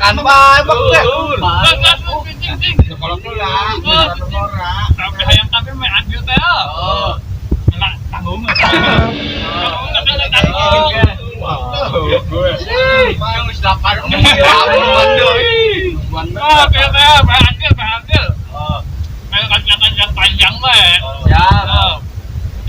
Kan bae bek. Kalau lah, Sampai hayang kabeh meh adil teh. Oh. Lah tanggung. Tanggung tanggung. Yang wis lapar. Ah, teh meh adil, meh adil. Meh panjang panjang meh. Siap.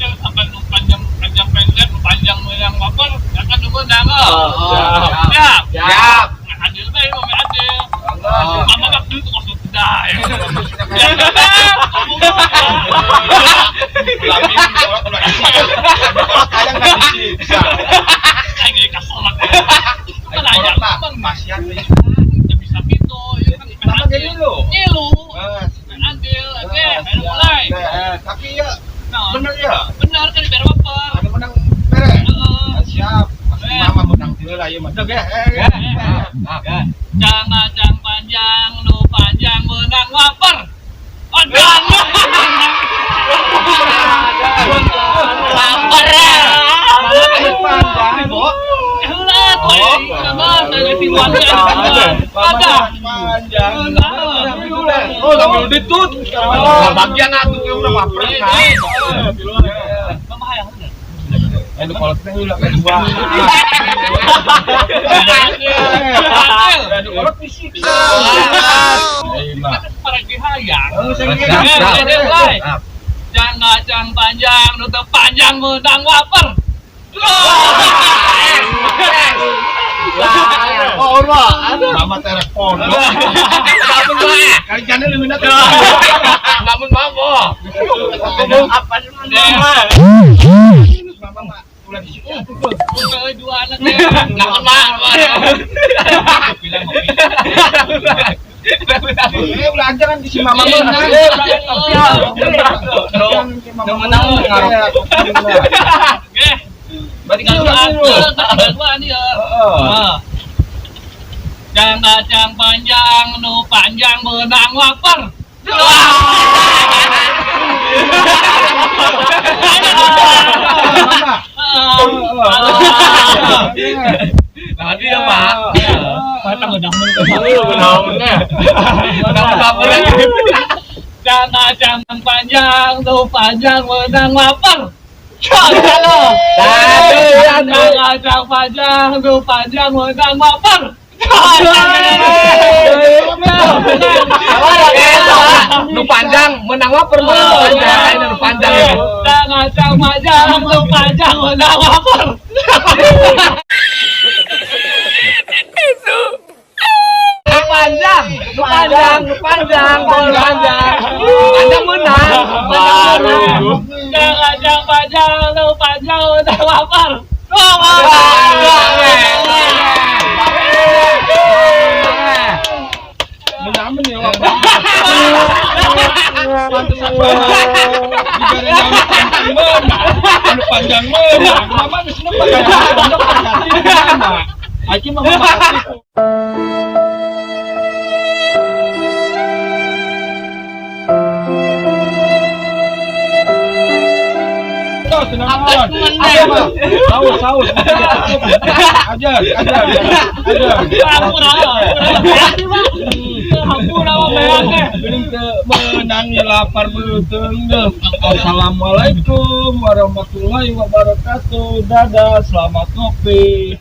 Yang sampai panjang panjang pendek, panjang yang waper, akan menang. Siap. Siap. Meh adil meh, meh adil. Mama waktu itu kosong tidak. Bisa gitu, ya kan ngilu. Adil, oke, mulai. Tapi ya bener ya. Bener kan biar apa? Ada menang beres. Siap. Mama menang dulu lah ya, mah. Jangan panjang, nu panjang menang waper. Odang. Lapar ya. Panjang, Bo. Panjang. Oh, sambil ditut. Bagian atuh ge urang waper. Aduh, kalau teh ulah kedua. Aduh, kalau disiksa. Jangan panjang, nu teu panjang menang waper. Oh, mama terek pondok. Kali jane leuwihna teh. Namun mama. Apa sih mama? Mama mah ulah disiksa. Dua anak. Namun mama. Bilang ulah aja kan di si mama mah. Menang ngarep. Berarti kan ulah dulu. Jangan panjang, nu panjang menang waper. Tadi ya, Pak. Patang udah Jangan panjang, nu panjang menang waper. Jangan panjang, nu panjang menang waper. Nu panjang menang waper, panjang, nu panjang. Jangan panjang, nu panjang menang waper. Nu panjang, nu panjang, nu panjang, panjang. Panjang menang, panjang menang. Jangan panjang, nu panjang menang waper. Menang ya waper. Pantesan banget. Dibere nyawa panjang menang. Anu panjang menang. Mama geus nempak mama. Aki mah mama. Saus, saus. Ajar, ajar, ajar. Menangi lapar beuteung. Assalamualaikum warahmatullahi wabarakatuh. Dadah, selamat ngopi.